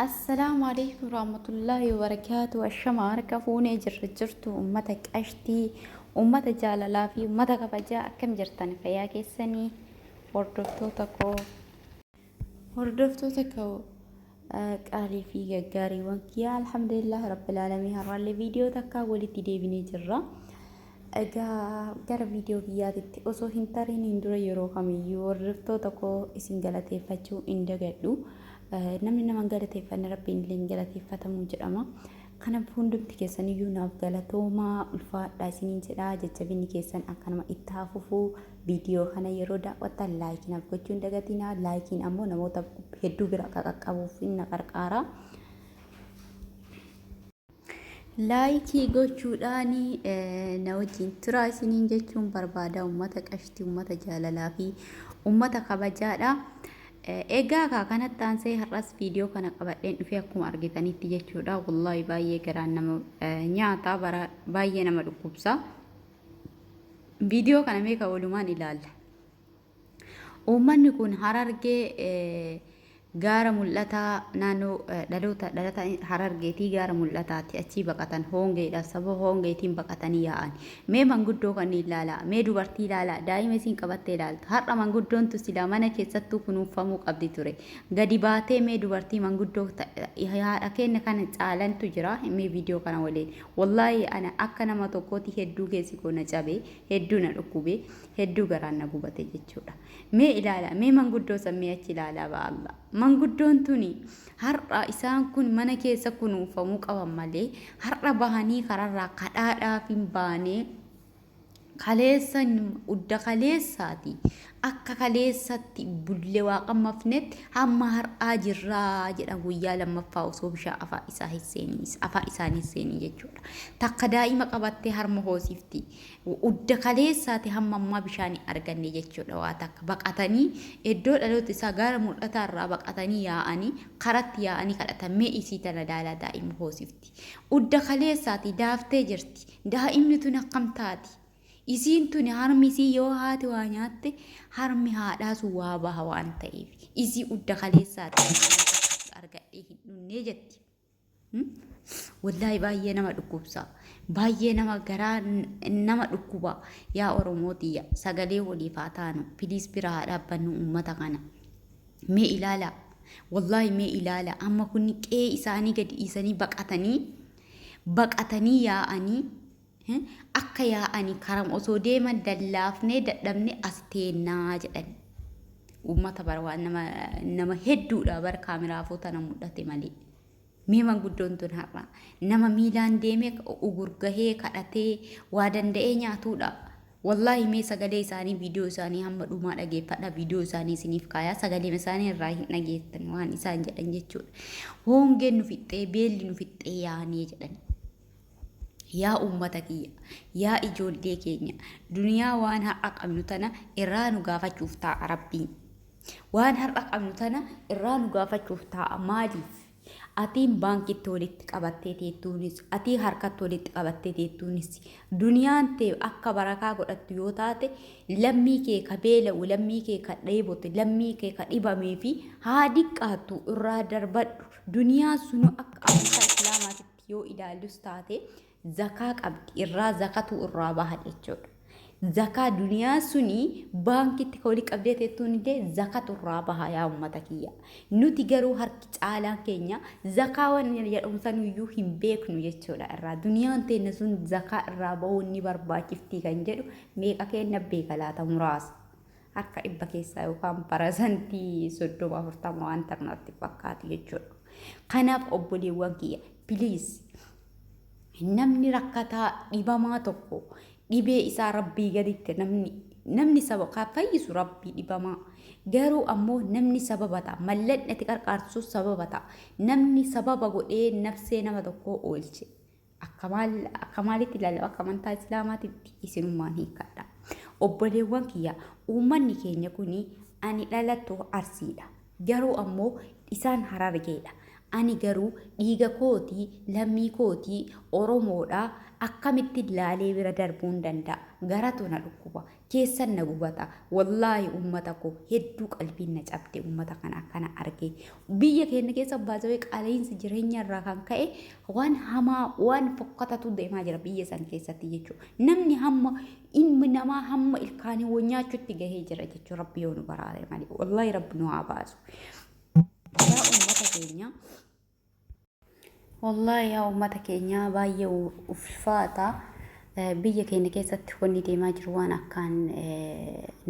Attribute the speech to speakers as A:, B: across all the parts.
A: Assalaamu alaikum warahmatullaahi wabarakaatu. Ashama harka fuunee jirra jirtu ummata qashtii, ummata jaalalaa fi ummata kabajaa akkam jirtan fayyaa keessanii hordoftoota koo. Hordoftoota koo qaalii fi gaggaariiwwan kiyyaa alhamdulillah rabbil aalamiin har'aallee viidiyoo takkaa walitti deebinee jirra. Egaa gara viidiyoo kiyyaatitti osoo hin tariiniin dura yeroo kamiyyuu hordoftoota koo isin galateeffachuu hin dagadhu. Namni nama hin galateeffanne rabbiin illee hin galateeffatamu jedhama. Kanaaf hundumti keessaniyyuu naaf galatoomaa ulfaadhaa isiniin jedha. Jajjabinni keessan akkanuma itti haa fufu. Viidiyoo kana yeroo daawwattan laayikii naaf gochuu hin dagatinaa. Laayikiin ammoo namoota hedduu bira akka qaqqabuuf na qarqaara. Laayikii gochuudhaan na wajjin turaa isiniin jechuun barbaada. Uummata qashtii, uummata jaalalaa fi uummata kabajaadha. Egaa kaa kanatti aansee har'as viidiyoo kana qabadheen dhufee akkuma argitanitti jechuudha. Wallaahi baay'ee garaan nama nyaata bara baay'ee nama dhukkubsa. Viidiyoo kana meeqa walumaan ilaalla. Uummanni kun Harargee gaara mul'ataa naannoo dhaloota dhalata Harargeetii gaara mul'ataatti achii baqatan hoongeedhaaf sababa hoongeetiin baqatanii yaa'an. Mee manguddoo kanneen ilaalaa, mee dubartii ilaalaa, daa'ima isiin qabattee ilaaltu. Har'a manguddoon tu silaa mana keessattuu kunuunfamuu qabdi ture. Gadi baatee mee dubartii manguddoo haadha keenya kana caalantu jira mee viidiyoo kana waliin. Wallaahi ana akka nama tokkooti hedduu keessi koo na cabe, hedduu na dhukkube. Hedduu garaan na gubate jechuudha. Mee ilaala, mee manguddoo san mee achi ilaalaa ba'a Allah. Manguddoon tuni har'a isaan kun mana keessa kunuunfamuu qaban malee har'a bahanii kararraa kadhaadhaaf hin baanee kaleessa udda kaleessaati akka kaleessatti bulle waaqammafnetti hamma har'aa jirraa jedha guyyaa lammaffaa osoo bishaan afaan isaa hin seeniin afaan isaanii hin seeniin jechuudha. Takka daa'ima qabattee harma hoosifti. Udda kaleessaati hamma ammaa bishaan hin arganne jechuudha waa takka baqatanii iddoo dhaloota isaa gaara mul'ataa irraa baqatanii yaa'anii karatti yaa'anii kadhatan mee isii tana laalaa daa'ima hoosifti. Udda kaleessaati daaftee jirti daa'imni tun akkam taati isiin tuni harmi isii yoo haati waa nyaatte harmi haadhaa sun waa baha waan ta'eef isii udda kaleessaati argadhee hin dhunnee jetti. Wallaahi baay'ee nama dhukkubsa. Baay'ee nama garaa nama dhukkuba. Yaa Oromoo tiyya sagalee waliif haa taanu. Piliis bira haa dhaabbannu uummata kana. Mee ilaala. Wallaahi mee ilaala. Amma kun qe'ee isaanii gadi dhiisanii baqatanii baqatanii yaa'anii akka yaa'anii karam osoo deeman dallaafnee dadhabnee as teennaa jedhan. Uummata bara waan nama nama hedduudha bara kaameraafuu tana mul'ate malee. Mee manguddoon tun har'a nama miilaan deemee ugurgahee kadhatee waa danda'ee nyaatuudha. Wallaahi mee sagalee isaanii viidiyoo isaanii hamma dhumaa dhageeffadha viidiyoo isaanii isiniif kaayaa sagalee isaanii irraa hin dhageettan waan isaan jedhan jechuudha. Hoongeen nu fixxee beelli nu fixxee yaanee jedhan. Yaa uummata kiyya, yaa ijoollee keenya, duniyaa waan har'a qabnu tana irraa nu gaafachuuf taa'a Rabbiin. Waan har'a qabnu tana irraa nu gaafachuuf taa'a maaliif? Atiin baankitti walitti qabattee teettuunis, atii harkatti walitti qabattee teettuunis, duniyaan tee akka barakaa godhattu yoo taate, lammii kee ka beela'u, lammii kee ka dheebote, lammii kee ka dhibamee fi haa diqqaattu irraa darbadhu. Duniyaan sunu akka amantaa Islaamaatitti yoo ilaallus taate zakaa qabdi irraa zakatu irraa baha jechuudha. Zakaa duniyaa suni baankitti ka walii qabdee teettuun illee zakatu irraa baha yaa ummata kiyya. Nuti garuu harki caalaan keenya zakaa waan jedhamu sanuyyuu hin beeknu jechuudha irraa. Duniyaan teenna sun zakaa irraa bahuun ni barbaachiftii kan jedhu meeqa keenna beeka laata muraasa. Harka dhibba keessaa yookaan parasantii 30 40 waan ta'u natti fakkaatu jechuudha. Kanaaf obboleewwan kiyya please namni rakkataa dhibamaa tokko dhibee isaa rabbii gaditti namni namni saba kan fayyisu rabbii dhibamaa garuu ammoo namni sababa ta'a mallatni ati qarqaartu sababa ta'a namni sababa godhee nafsee nama tokkoo oolche Akka maal akka maalitti ilaalama akka amantaa islaamaatitti isinummaan hiikkadha. Obboleewwan kiyya uummanni keenya kuni ani dhalattu Arsiidha. Garuu ammoo isaan Harargeedha. Ani garuu dhiiga kooti, lammii kooti, Oromoodha. Akkamittiin laalee bira darbuun danda'a? Garatu na dhukkuba. Keessan na gubata. Wallaahi uummata koo hedduu qalbiin na cabde uummata kana akkana argee. Biyya keenya keessa baasawee qaala'insi jireenya irraa kan ka'e waan hamaa waan fokkatatu deemaa jira biyya san keessatti jechuudha. Namni hamma ilmi namaa hamma ilkaanii wal nyaachuutti gahee jira jechuudha. Rabbi yoo nu baraare malee. Wallaahi Rabbi nu haa baasu. Yaa uummata keenya. Wallaahi yaa uummata keenya baay'ee ulfaata. Biyya keenya keessatti wanni deemaa jiru waan akkaan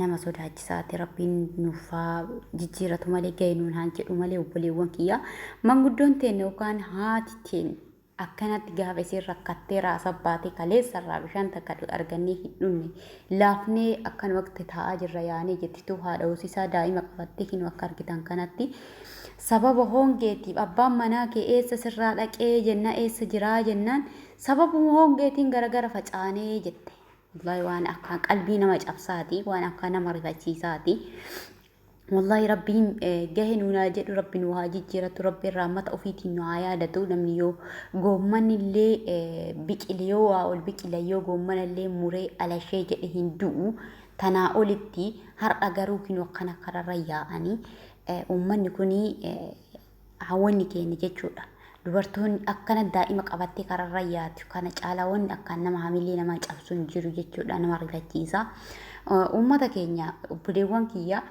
A: nama sodaachisaati. Rabbiin nuuf haa jijjiiratu malee ga'e nuun haa jedhu malee obboleewwan kiyya. Manguddoon teenya yookaan haati teenya akkanatti gaafa isiin rakkattee raasa baatee kaleessa irraa bishaan takka argannee hin dhunne laafnee akkanumatti taa'aa jirra yaanee jettituu haadha hoosisaa daa'ima qabattee kinoo akka argitan kanatti sababa hongeetiif abbaan manaa kee eessa sirraa dhaqee jenna eessa jiraa jennaan sababuma hongeetiin garagara facaanee jette. Wallaahi waan akkaan qalbii nama cabsaati waan akkaan nama rifachiisaati. Wallaahi Rabbiin gahe nuun haa jedhu, Rabbi nu haa jijjiiratu, Rabbi rahmata ofiitiin nu haa yaadatu. Namni yoo goommanni illee biqile, yoo waa ol biqila, yoo goommana illee muree alashee jedhe hin du'u. Tanaa olitti har'a garuu kinoo akkana kararra yaa'anii uummanni kun hawwanni keenya jechuudha. Dubartoonni akkana daa'ima qabattee kararra yaatu kana caalaa wanni akkaan nama hamilee namaa cabsu hin jiru jechuudha, nama rifachiisa. Uummata keenya, obboleewwan kiyya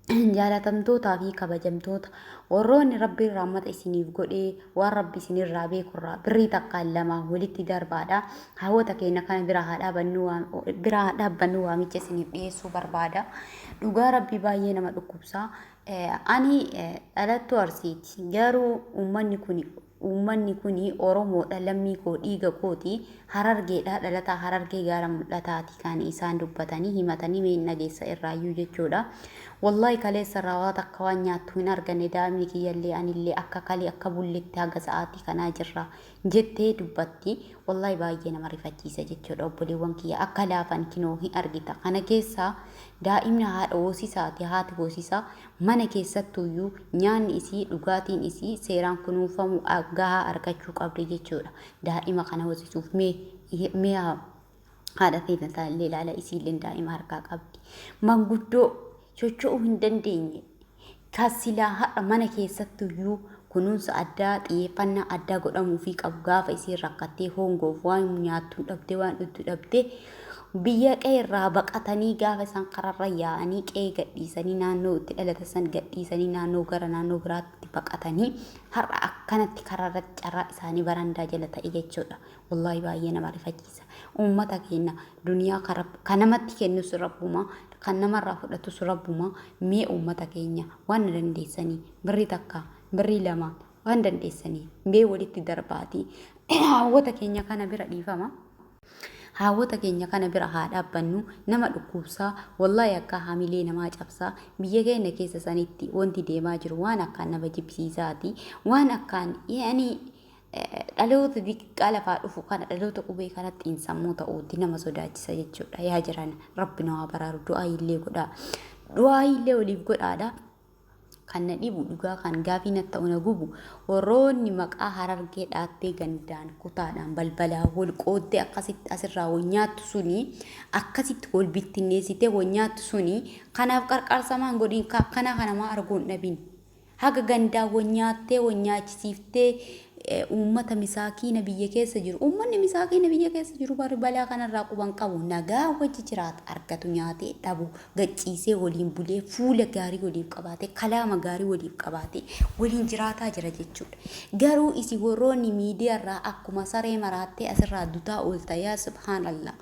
A: jaalatamtootaa fi kabajamtoota, warroonni Rabbiin rahmata isiniif godhee waan Rabbi isinirraa beekurraa birrii takkaan lama walitti darbaadha. Hawwata keenya kana bira haa dhaabannu, bira haa dhaabbannu waamicha isiniif dhiyeessuu barbaada. Dhugaa Rabbii baay'ee nama dhukkubsa. Ani dhalattuu Arsiiti. Garuu uummanni kuni Oromoodha, lammii koo, dhiiga kooti. Harargeedha, dhalataa Harargee gaara mul'ataati kan isaan dubbatanii himatanii mee hin dhageessa irraayyuu jechuudha. Wallaahi kaleessa irraa waan takka waan nyaattu hin arganne, daa'imni kiyyallee anillee akka kalee akka bulletti haga sa'aatii kanaa jirra jettee dubbatti. Wallaahi baay'ee nama rifachiisa jechuudha obboleewwan kiyya, akka laafan kinoo hin argita. Kana keessaa daa'imni haadha hoosisaati, haati hoosisaa mana keessattuyyuu nyaanni isii dhugaatiin isii seeraan kunuunfamu gahaa argachuu qabdi jechuudha. Daa'ima kana hoosisuuf mee mee haadha teenya illee ilaala, isiillee daa'ima harkaa qabdi. Manguddoo socho'uu hin dandeenye kan silaa har'a mana keessattuyyuu kunuunsa addaa xiyyeeffannaa addaa godhamuufii qabu, gaafa isiin rakkattee hongoof waan nyaattu dhabdee waan dhugdu dhabdee biyya qe'eerraa baqatanii, gaafa isaan kararra yaa'anii qe'ee gadhiisanii, naannoo itti dhalatan san gadhiisanii naannoo gara naannoo biraatti baqatanii har'a akkanatti kararratti carraa isaanii barandaa jala ta'e jechuudha. Wallaahi baay'ee nama rifachiisa. Uummata keenya, duniyaa kan namatti kennus Rabbuma, kan namarraa fudhatus Rabbuma. Mee uummata keenya, waan na dandeessanii birrii takka, birrii lama, waan dandeessanii mee walitti darbaatii hawwata keenya kana bira dhiifama. Haawwota keenya kana bira haa dhaabbannu, nama dhukkubsaa, wallaahi akka hamilee namaa cabsaa. Biyya keenya keessa sanitti wanti deemaa jiru waan akkaan nama jibbisiisaati, waan akkaan yaani dhaloota xiqqaa lafaa dhufu kana, dhaloota qubee kanatti xiinsammuu ta'uutti nama sodaachisa jechuudha. Yaa jiran, Rabbi nu haa baraaru, du'aa illee godhaa, du'aa illee waliif godhaadha. Kan na dhibu dhugaa, kan gaafii na ta'u na gubu, warroonni maqaa Harargee dhaattee gandaan kutaadhaan balbalaa wal qooddee akkasitti asirraa wal nyaattu suni, akkasitti wal bittinneessitee wal nyaattu suni, kanaaf qarqaarsamaan godhin akkanaa kanamaa arguu hin dhabin. Haga gandaa wal nyaattee wal nyaachisiiftee uummata misaakiina biyya keessa jiru. Uummanni misaakiina biyya keessa jiru bari balaa kanarraa quban qabu, nagaa wajji jiraata, argatu nyaatee dhabu gacciisee waliin bulee, fuula gaarii waliif qabaatee, kalaama gaarii waliif qabaatee waliin jiraataa jira jechuudha. Garuu isin warroonni miidiyaarraa akkuma saree maraattee asirraa dutaa oolta, yaa subhaanallah,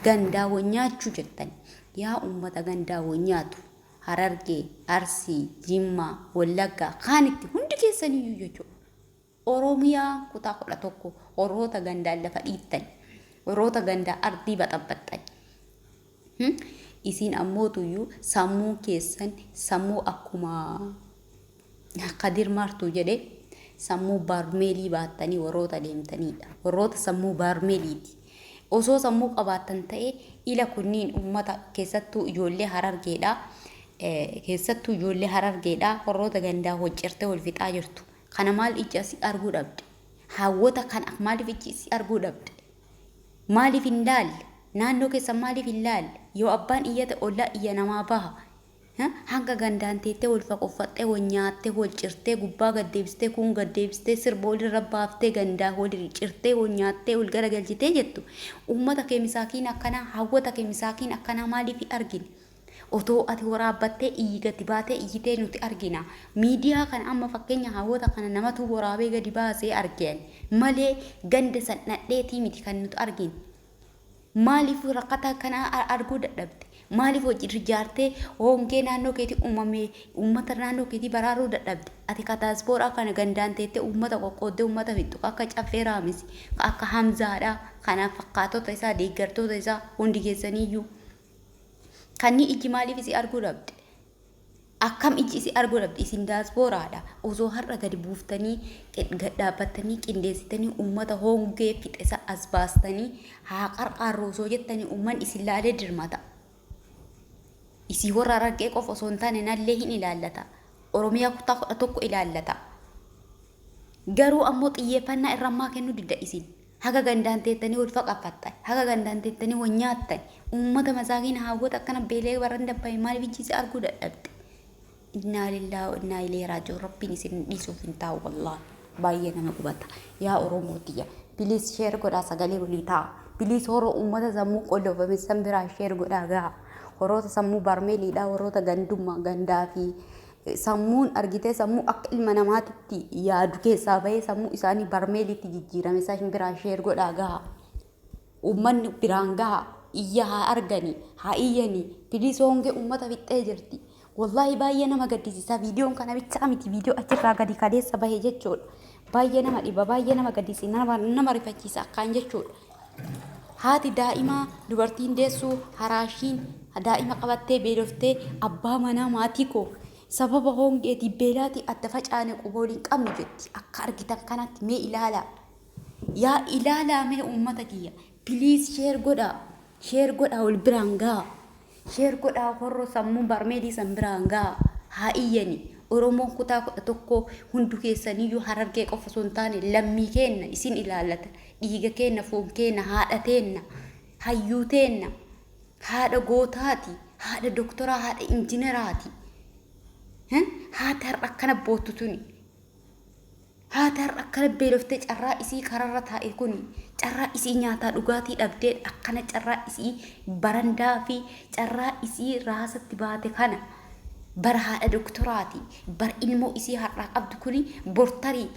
A: gandaa wal nyaachuu jettan. Yaa uummata gandaa wal nyaatu, Harargee, Arsii, Jimmaa, Wallaggaa kaanitti hundi keessaniyyuu jechuudha. Oromiyaa kutaa 11 warroota gandaan lafa dhiittan, warroota gandaa ardii baxabbaxxan. Isin ammootuyyuu sammuun keessan sammuu akkuma Kadir Maartuu jedhe sammuu baarmeelii baattanii warroota deemtanidha. Warroota sammuu baarmeeliiti. Osoo sammuu qabaattan ta'e ila kunniin uummata keessattuu ijoollee Harargeedha. Keessattuu ijoollee Harargeedha warroota gandaa hoccirtee wal fixaa jirtu. Kana maal ijji asii arguu dhabde? Haawwota kana maaliif ijji isii arguu dhabde? Maaliif hin laalle? Naannoo keessan maaliif hin laalle? Yoo abbaan iyyate ollaa iyya namaa baha. Hanga gandaan teettee wal faqoffaxxee wal nyaattee wal cirtee gubbaa gad deebistee kuun gad deebistee sirba walirra baaftee gandaa wal cirtee wal nyaattee wal garagalchitee jettu uummata kee misaakiin akkanaa hawwata kee misaakiin akkanaa maaliif hin argine? Otoo ati waraabbattee iyyi gadi baatee iyyitee nuti argina. Miidiyaa kana amma fakkeenya hawwata kana namatu waraabee gadi baasee argeen malee ganda san dhadheetii miti kan nuti argine. Maaliif rakkataa akkanaa arguu dadhabde? Maaliif hojii ijaartee hongee naannoo keetii uumame uummata naannoo keetii baraaruu dadhabde? Ati ka daaspooraa kana gandaan teettee uummata qoqqooddee uummata fixxu ka akka Caffee Raamis, ka akka Hamzaadhaa, kana fakkaatota isaa deeggartoota isaa hundi keessaniiyyuu. Kanni ijji maaliif isii arguu dhabde? Akkam ijji isin arguu dhabde isin daaspooraadha. Osoo har'a gadi buuftanii gad dhaabbattanii qindeessitanii uummata hongee fixe isa as baastanii haa qarqaarru osoo jettanii uummanni isin laalee dirmata. Isii warra Harargee qofa osoo hin taane nallee hin ilaallata. Oromiyaa kutaa 11 ilaallata. Garuu ammoo xiyyeeffannaa irra ammaa kennuu didda isin. Haga gandaan teettanii wal faqaffattan, haga gandaan teettanii wal nyaattan, uummata masaakiina haawwota akkana beelee baranda bahe maaliif ijji isa arguu dadhabde? Innaa lillaahi wa innaa ilayhi raaji'uun Rabbiin isin dhiisuuf hin taa'u wallaahi. Baay'ee nama gubata. Yaa Oromoo tiyya. Please share godhaa sagalee walii ta'a. Please horoo uummata sammuu qollofame san biraa share godhaa gaha. Horoota sammuu barmeeliidhaa warroota gandummaa gandaa fi Sammuun argitee sammuu akka ilma namaatitti yaadu keessaa bahee sammuu isaanii barmeelitti jijjiirame san biraa sheer godhaa gaha. Uummanni biraan gaha. Iyya haa argani, haa iyyani. Piliis hongee uummata fixxee jirti. Wallaahi baay'ee nama gaddisiisa. Viidiyoon kana bichaa miti viidiyoo achirraa gadi kaleessa bahe jechuudha. Baay'ee nama dhiba, baay'ee nama gaddisiisa, nama rifachiisa akkaan jechuudha. Haati daa'imaa dubartiin deessuu haraashiin daa'ima qabattee beeloftee abbaa manaa maatii koo sababa hongeetii beelaatii adda facaane quba waliin qabnu jetti. Akka argitan kanatti mee ilaalaa. Yaa ilaalaa mee uummata kiyya. Please share godhaa. Share godhaa wal biraan gahaa. Share godhaa horroo sammuu barmeelii san biraan gahaa. Haa iyyani. Oromoon kutaa 11 hundu keessaniyyuu Harargee qofa osoo hin taane lammii keenna isin ilaallata. Dhiiga keenna foon keenna haadha teenna. Hayyuu teenna. Haadha gootaati. Haadha doktoraa haadha injineraati. Haati har'a akkana boottu tuni. Haati har'a akkana beeloftee carraa isii kararra taa'e kuni carraa isii nyaataa dhugaatii dhabdee akkana carraa isii barandaa fi carraa isii raasatti baate kana bara haadha doktoraati bara ilmoo isii har'aa qabdu kuni bortarii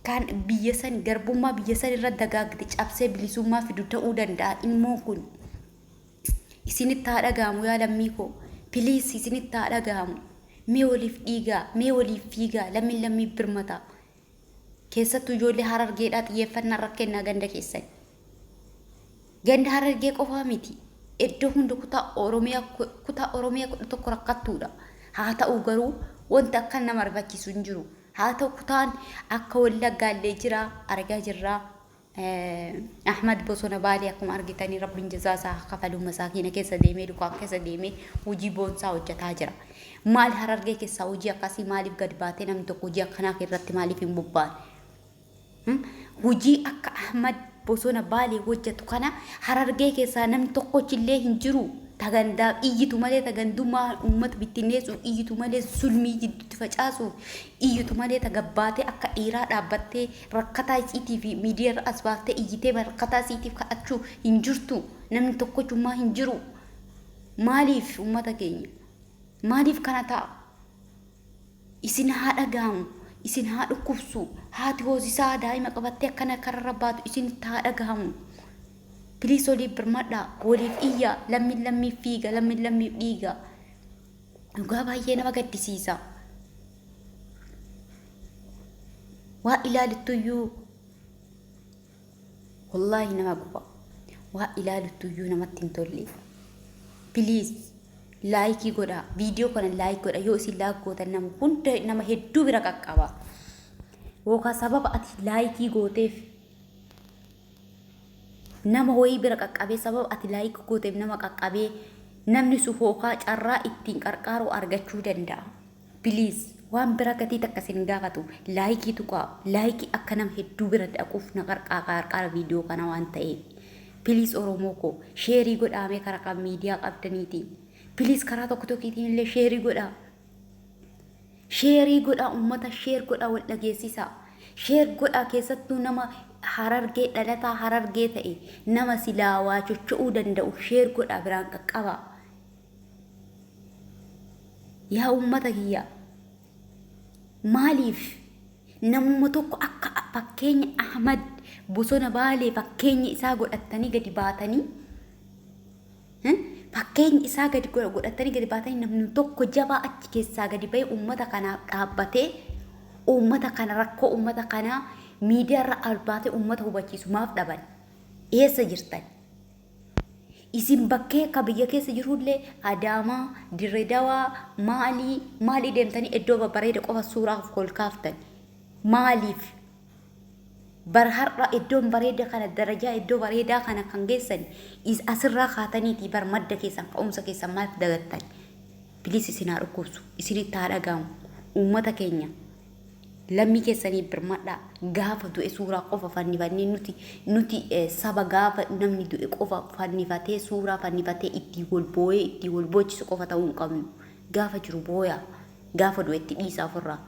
A: kan biyya san garbummaa biyya san irra dagaagde cabsee bilisummaa fidu ta'uu danda'a ilmoon kun. Isinitti haa dhaga'amu yaa lammii koo. Please isinitti haa dhaga'amu. Mee waliif dhiigaa, mee waliif fiigaa, lammiin lammiif birmataa. Keessattuu ijoollee Harargeedhaa xiyyeeffannaa irra kennaa ganda keessan. Ganda Harargee qofaa miti. Iddoo hunda kutaa Oromiyaa kutaa Oromiyaa 11 rakkattuudha. Haa ta'u garuu wanti akka nama rifachiisu hin jiru. Haa ta'u kutaan akka Wallaggaallee jira argaa jirra. Ahmad bosona Baalee akkuma argitanii rabbiin jazaa isaa haa kafalu masaakiina keessa deemee dukaan keessa deemee hojii boonsaa hojjetaa jira. Maal Harargee keessaa hojii akkasii maaliif gad baatee namni tokko hojii akkanaa irratti maaliif hin bobbaane? Hojii akka Ahmad bosona Baalee hojjetu kana Harargee keessaa namni tokkochillee hin jiru. Tagandaaf iyyitu malee tagandummaa uummata bittinneessuuf iyyitu malee zulmii jidduutti facaasuuf iyyitu malee tagabbaatee akka dhiiraa dhaabbattee Rakkataa isiitii fi miidiya irra as baaftee iyyitee rakkataa isiitiif kadhachuu hin jirtu. Namni tokkochummaa hin jiru. Maaliif uummata keenya? Maaliif kana ta'a? Isin haa dhaga'amu. Isin haa dhukkubsu. Haati hoosisaa daa'ima qabattee akkana kararra baatu isinitti haa dhaga'amu. Piliis waliif birmadhaa. Waliif iyyaa. Lammiin lammiif fiiga. Lammiin lammiif dhiiga. Dhugaa baay'ee nama gaddisiisa. Waa ilaaluttuyyuu wallaahi nama guba. Waa ilaaluttuyyuu namatti hin tolle. Please laayikii godhaa. Viidiyoo kana laayik godha. Yoo isin laayik gootan nama hunda nama hedduu bira qaqqaba. Yookaan sababa ati laayikii gooteef nama wayii bira qaqqabee sababa ati laayik gooteef nama qaqqabee namni sun hookaa carraa ittiin qarqaaruu argachuu danda'a. Please. Waan bira gatii takka isin gaafatu, like tuqaa. Like akka nama hedduu bira dhaquuf na qarqaara viidiyoo kana waan ta'eef. Please, Oromoo koo, share godhaamee karaa miidiyaa qabdaniitiin. Please, karaa tokko tokkiitiin illee share godhaa. Share godhaa uummata, share godhaa, wal dhageessisaa. Share godhaa, keessattuu nama Harargee, dhalataa Harargee ta'e, nama silaa waa chocho'uu danda'u share godhaa, biraan qaqqabaa. Yaa uummata kiyya, maaliif namuma tokko akka fakkeenya Ahmad Bosona Baalee fakkeenya isaa godhattanii gadi baatanii, fakkeenya isaa gadi godhatanii gadi baatanii, namni tokko jabaa achi keessaa gadi bahee uummata kanaaf dhaabbatee, uummata kana, rakkoo uummata kanaa miidiyaarra ol baatee uummata hubachiisu maaf dhaban? Eessa jirtan? Isin bakkee akka biyya keessa jirullee Adaamaa, Dirree Dawaa, maalii maalii deemtanii iddoo babbareeda qofa suuraaf ol kaaftan. Maaliif? Bara har'a iddoon bareeda kana, darajaa iddoo bareedaa kana kan geessan asirraa kaataniitii bar madda keessan, ka'umsa keessan maaliif dagattan? Please, isin haa dhukkubsu, isinitti haa dhaga'amu. Uummata keenya, lammii keessanii birmadhaa. Gaafa du'e suuraa qofa fannifannee, nuti saba gaafa namni du'e qofa fannifatee, suuraa fannifatee ittiin wal boo'ee ittiin wal boochisu qofa ta'uu hin qabnu. Gaafa jiru booyaa, gaafa du'e itti dhiisaa ofirraa.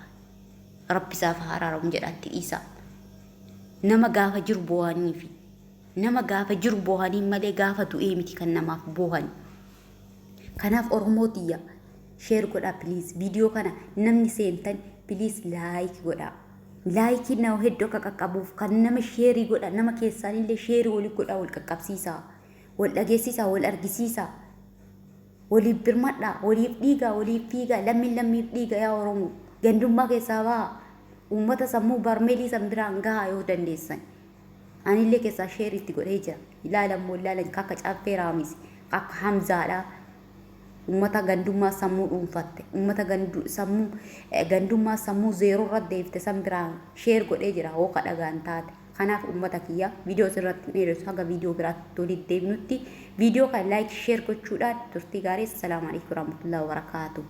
A: Rabbisaaf haa araaramu jedha, itti dhiisaa. Nama gaafa jiru boo'anii fi nama gaafa jiru boo'anii malee gaafa du'ee miti kan namaaf boo'an. Kanaaf Oromoo tiyya, share godhaa please. Viidiyoo kana namni seentan, please, like godhaa. Like nama hedduu akka qaqqabuuf kan nama share godha, nama keessaanillee share walii godhaa, wal qaqqabsiisaa, wal dhageessisaa, wal argisiisaa. Waliif birmadhaa, waliif dhiigaa, waliif fiigaa, lammiin lammiif dhiiga. Yaa Oromoo, gandummaa keessaa bahaa. Uummata sammuu barmeelii san biraan gahaa yoo dandeessan. Anillee keessaa share itti godhee jira. Ilaalan moo ilaalan, kakka Caffee Raamis, kakka Hamzaadhaa. Uummata gandummaa sammuu dhuunfatte, uummata sammuu gandummaa sammuu zero irra deebite san biraan share godhee jira hooka dhagaan taate. Kanaaf uummata kiyya, viidiyoo asirratti dheeressu. Haga viidiyoo biraatti walitti deebinutti viidiyoo kan like, share gochuudhaan turtii gaarii. Assalaamu alaikum warahmatullahi wabarakaatuh.